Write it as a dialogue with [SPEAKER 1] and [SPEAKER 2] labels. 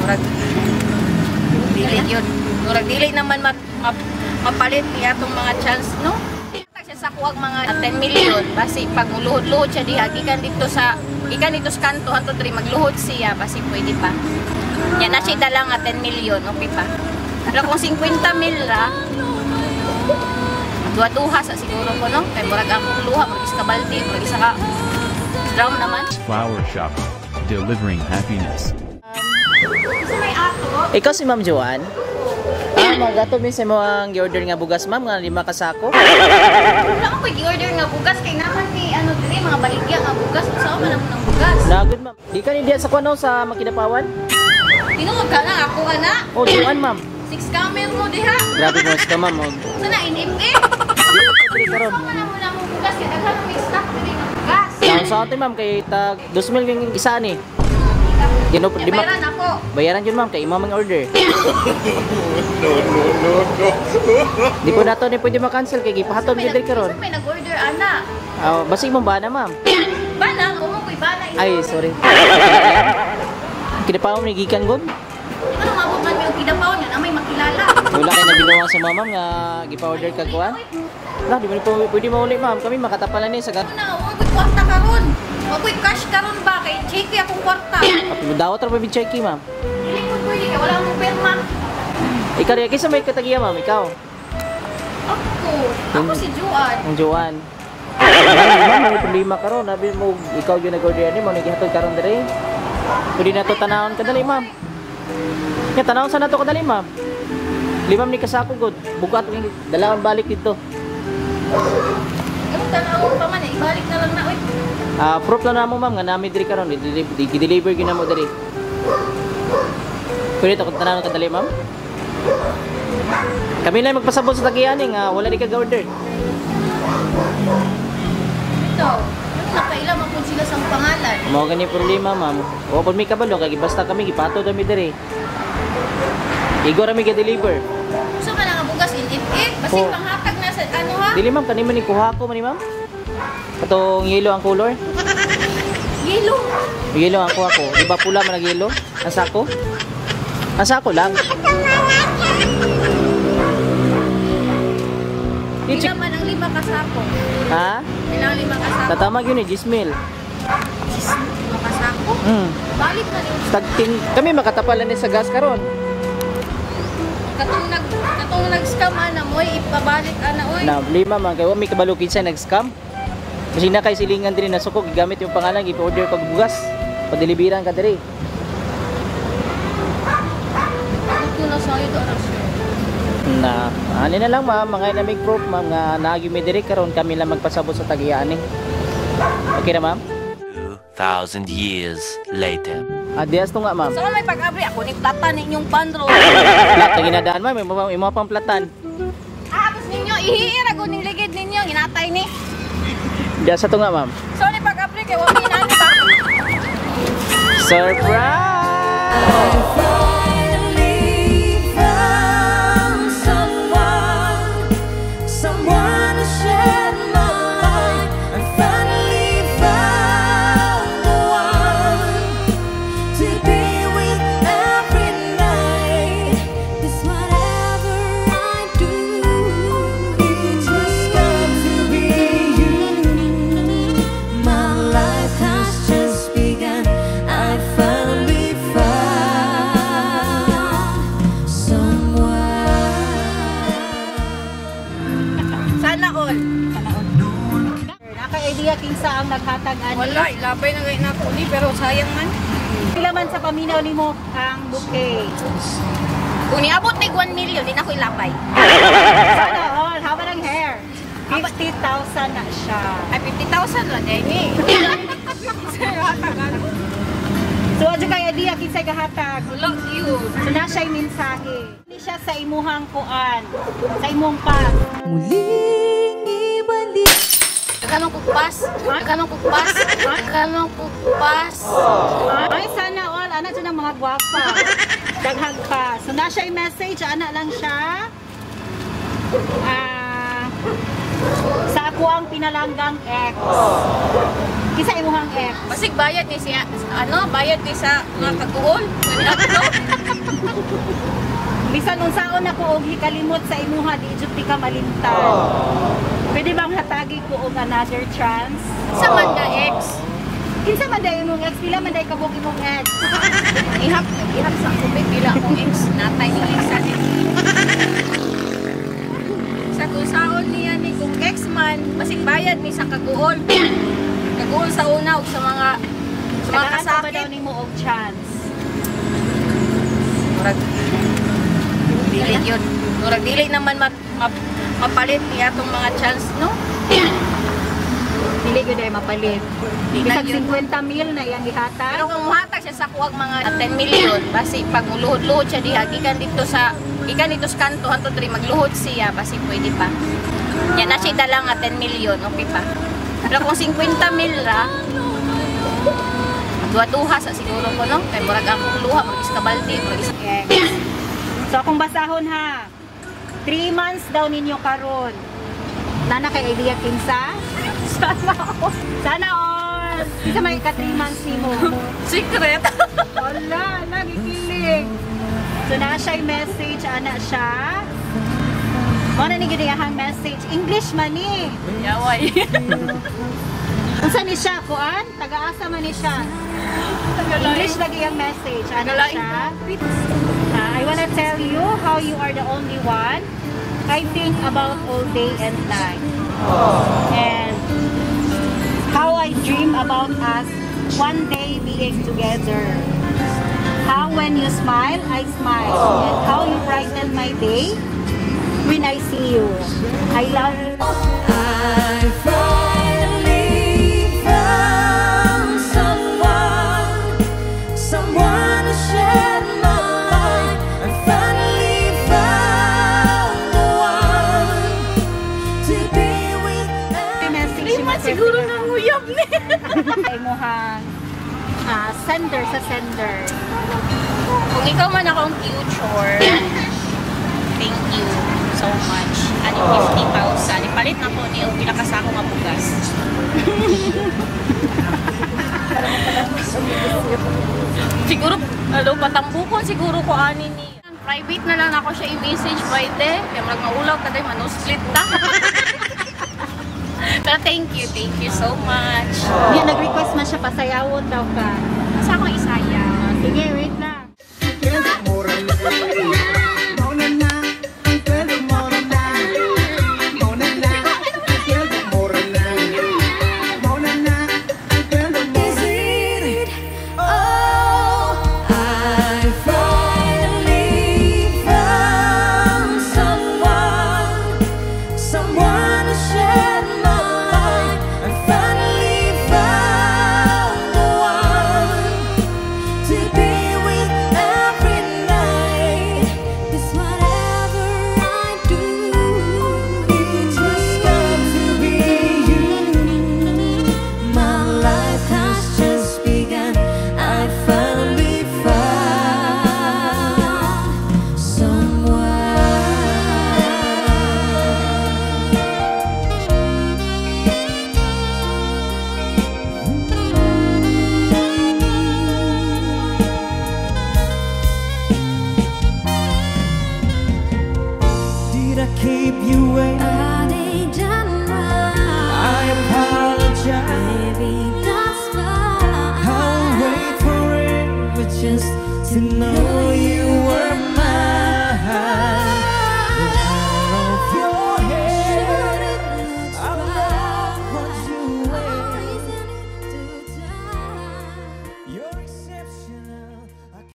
[SPEAKER 1] Murag dili yun. Murag dili naman mapalit niya atong mga chance, no? Hatag siya sa kuwag mga 10 million basi pag muluhod-luhod siya diha gikan dito sa kanto hantod diri magluhod siya basi pwede pa. Nya na siya dala nga 10 million, okay pa. Pero kung 50 mil ra, duha-duha sa siguro ko, no? Kay murag akong luha, murag isa ka balde, murag isa ka drum naman.
[SPEAKER 2] Flower Shop, delivering happiness.
[SPEAKER 1] Kasi may ato.
[SPEAKER 3] Ikaw si Ma'am Joanne? Ah, magato mi sa mo ang gi-order nga bugas, ma'am, nga 5 ka sako.
[SPEAKER 1] Wala ko gi-order nga bugas kay naman ni ano diri mga baligya nga bugas, unsa man ang bugas.
[SPEAKER 3] Nagod, ma'am. Di ka ni diya sa kuno sa Makinapawan?
[SPEAKER 1] Tinuod ka na ako ana.
[SPEAKER 3] Oh, Joanne, ma'am.
[SPEAKER 1] 6 camel mo diha.
[SPEAKER 3] Grabe mo ka, ma'am. Oh.
[SPEAKER 1] Sana NFA.
[SPEAKER 3] Diri karon.
[SPEAKER 1] Unsa man mo na mong bugas kay daghan may stock diri nga bugas.
[SPEAKER 3] Sa atin, ma'am, kay tag 2,000 yung isa ni. Gino,
[SPEAKER 1] Ya,
[SPEAKER 3] di ma-
[SPEAKER 1] bayaran ako.
[SPEAKER 3] Bayaran yun, ma'am, kay imo mang order. No, no, no, no. Di po nato ni pwede ma-cancel kay gipahatod
[SPEAKER 1] May
[SPEAKER 3] gyud diri karon.
[SPEAKER 1] May nag-order ana.
[SPEAKER 3] Ah, basig mo ba na, ma'am?
[SPEAKER 1] Bana, kumo ko'y bana.
[SPEAKER 3] Ay, sorry. Kinapaw ni gikan gud.
[SPEAKER 1] Ano mabot man mi og kidapaw nga na may makilala.
[SPEAKER 3] Wala kay nabinuwang sa mama nga gipa-order ka kuan. Wala, di mo ni pwede mauli, ma'am. Kami makatapalan ni sa
[SPEAKER 1] Ano na, wa ko'y kwarta karon. Wa ko'y cash karon ba kay cheque akong kwarta.
[SPEAKER 3] Dawat ra pa mi cheque, ma'am.
[SPEAKER 1] Dili ko pwede kay wala akong pirma.
[SPEAKER 3] Ikaw rin, kinsa may katagiya, ma'am? Ikaw?
[SPEAKER 1] Ako, ako si Juan.
[SPEAKER 3] Ang Joanne. Ma'am, may problema karon. Nabi mo, ikaw yung nag-order ani mo, nagihatod karon diri. Pwede na to tanawon kadali, ma'am. Ya, tanawon sa nato kadali, ma'am. Limam ni kasako god. Bugat ng dalawan balik dito.
[SPEAKER 1] Yung tanawon pa man, eh, ibalik na lang na oy.
[SPEAKER 3] Ah, proof lang namo, ma'am, nga nami diri karon, gi-deliver gyud namo diri. Pwede to kung tanawon kadali, ma'am. Kami lang magpasabot sa tagiyan eh, nga wala di ka order.
[SPEAKER 1] Ito, yung nakaila man po sila sa pangalan.
[SPEAKER 3] Mao gani problema, ma'am. Wa pud mi kabalo kay basta kami gipatod kami diri. Igo ra mi gi-deliver.
[SPEAKER 1] Gusto ka na nga bugas in FA? Basi
[SPEAKER 3] Oh.
[SPEAKER 1] panghatag na sa ano ha?
[SPEAKER 3] Dili, ma'am, kani man ni kuha ko man ni, ma'am. Katong yellow ang color.
[SPEAKER 1] Yellow.
[SPEAKER 3] Yellow ang kuha ko. Di ba pula man ang yellow? Ang sako? Ang sako lang.
[SPEAKER 1] Pila man ang 5 ka sako?
[SPEAKER 3] Ha?
[SPEAKER 1] Pila ang 5 ka sako?
[SPEAKER 3] Tatamag yun eh, 10,000.
[SPEAKER 1] 5 ka sako? Balik na ni
[SPEAKER 3] Tagtin kami makatapalan ni sa gas karon.
[SPEAKER 1] Katong nag-scam ana moy ipabalik ana oy.
[SPEAKER 3] Na lima man kay wa mi kabalo kinsa nag-scam. Kasi na kay silingan diri na suko gigamit yung pangalan gipa-order kag bugas. Padeliveran ka diri.
[SPEAKER 1] Ako na sayo do ara sir.
[SPEAKER 3] Na ani na lang, ma'am, mga namig proof, ma'am, nga naagi mi diri karon, kami lang magpasabot sa tagiyaan ni. Okay na, ma'am?
[SPEAKER 4] 2,000 years later.
[SPEAKER 3] Adias to nga, ma'am.
[SPEAKER 1] Sa may pag-abri ako ni plata ninyong pandro.
[SPEAKER 3] Plat na ginadaan, ma'am, imo pang platan.
[SPEAKER 1] Ah, tapos ninyo ihiira ko ning ligid ninyo ginatay ni.
[SPEAKER 3] Diya sa to nga, ma'am.
[SPEAKER 1] So ni pag-abri kay wa mi nani ba?
[SPEAKER 3] Surprise!
[SPEAKER 5] Finally found someone, someone to share my life. I finally found the one to be with every night. 'Cause whatever I do, it's just got to be you. My life has just begun. I finally found someone.
[SPEAKER 1] Sana all.
[SPEAKER 6] Naka idea kinsa ang naghatag ani?
[SPEAKER 1] Wala, ilabay na gay nako ni pero sayang man.
[SPEAKER 6] Pila man sa paminaw nimo ang bouquet?
[SPEAKER 1] Kung niabot ni 1 million, di na ko ilabay.
[SPEAKER 6] Sana all, haba ng hair. 50,000 na siya.
[SPEAKER 1] Ay, 50,000 lang din ni.
[SPEAKER 6] So, adyo kay idea kinsay gahatag?
[SPEAKER 1] Wala yun.
[SPEAKER 6] So, na siya'y mensahe. Ni siya sa imuhang kuan, sa imong pas.
[SPEAKER 5] Muling ibalik.
[SPEAKER 1] Kanong kukpas? Kanong kukpas? Kanong kukpas?
[SPEAKER 6] Ay, sana all, ana dyan ang mga gwapa. Daghang pa. So, na siya'y message, ana lang siya. Ah, sa ako ang pinalanggang ex. Kinsa imuhang ex?
[SPEAKER 1] Basig bayad ni siya, ano, bayad ni sa mga kaguol. Kani ato.
[SPEAKER 6] Nagkaon ako og hikalimot sa imuha, di jud ti ka malimtan. Pwede bang hatagi ko og another chance?
[SPEAKER 1] Sa man nga ex.
[SPEAKER 6] Kinsa man day imong ex? Pila man day kabuok imong ex?
[SPEAKER 1] Ihap, ihap sa kubig pila akong ex. Natay ni ex ani. Sa kung saon niya ni kung ex man, basig bayad ni sa kaguol. Kaguol sa una ug sa mga
[SPEAKER 6] Tagaan pa ba daw
[SPEAKER 1] kasakit.
[SPEAKER 6] nimo og chance?
[SPEAKER 1] Murag dili yun. Murag dili naman mapalit ni atong mga chance, no?
[SPEAKER 6] Dili gyud ay mapalit.
[SPEAKER 1] Di na
[SPEAKER 6] Bisag
[SPEAKER 1] yun.
[SPEAKER 6] 50 mil na iyang gihatag.
[SPEAKER 1] Pero kung muhatag siya sa kuwag mga 10 million, basi pag muluhod-luhod siya diha gikan dito sa kanto hantod diri magluhod siya, basi pwede pa. Nya na siya dala nga 10 million, okay pa. Pero kung 50 mil ra, duha-duha sa siguro ko, no? Kay murag akong luha, murag is kabaldi, murag is
[SPEAKER 6] Ex. So akong basahon ha. 3 months daw ninyo karon. Nana kay idea kinsa? Sana all. Sana all. Kinsa may ka 3 months nimo?
[SPEAKER 1] Secret.
[SPEAKER 6] Wala, nagikilig. So na siya message, ana siya. Mo na ni gid iyang message. English man ni.
[SPEAKER 1] Yaway.
[SPEAKER 6] Unsa ni siya kuan? Taga-asa man ni siya. English lagi ang message. Ano
[SPEAKER 1] Tagalain.
[SPEAKER 6] siya? Ah, I wanna tell you how you are the only one I think about all day and night. And how I dream about us one day being together. How when you smile, I smile. And how you brighten my day when I see you. I love you.
[SPEAKER 5] I finally found someone, someone to share my life. I finally found the one to be with.
[SPEAKER 6] Message
[SPEAKER 1] Di man siguro nang uyab ni.
[SPEAKER 6] Imuhang sender sa sender.
[SPEAKER 1] Kung ikaw man akong future, thank you so much. Ano, 50,000. Ipalit na ko ni og pila ka sako nga bugas. Siguro, ano, patambukon siguro ko ani ni. Private na lang ako siya i-message pwede. Kaya murag maulaw ka tayo, manuscrit ta. Pero thank you so much.
[SPEAKER 6] Yan, nag-request man siya, pasayawon daw ka.
[SPEAKER 1] Sa akong isaya.
[SPEAKER 6] Sige,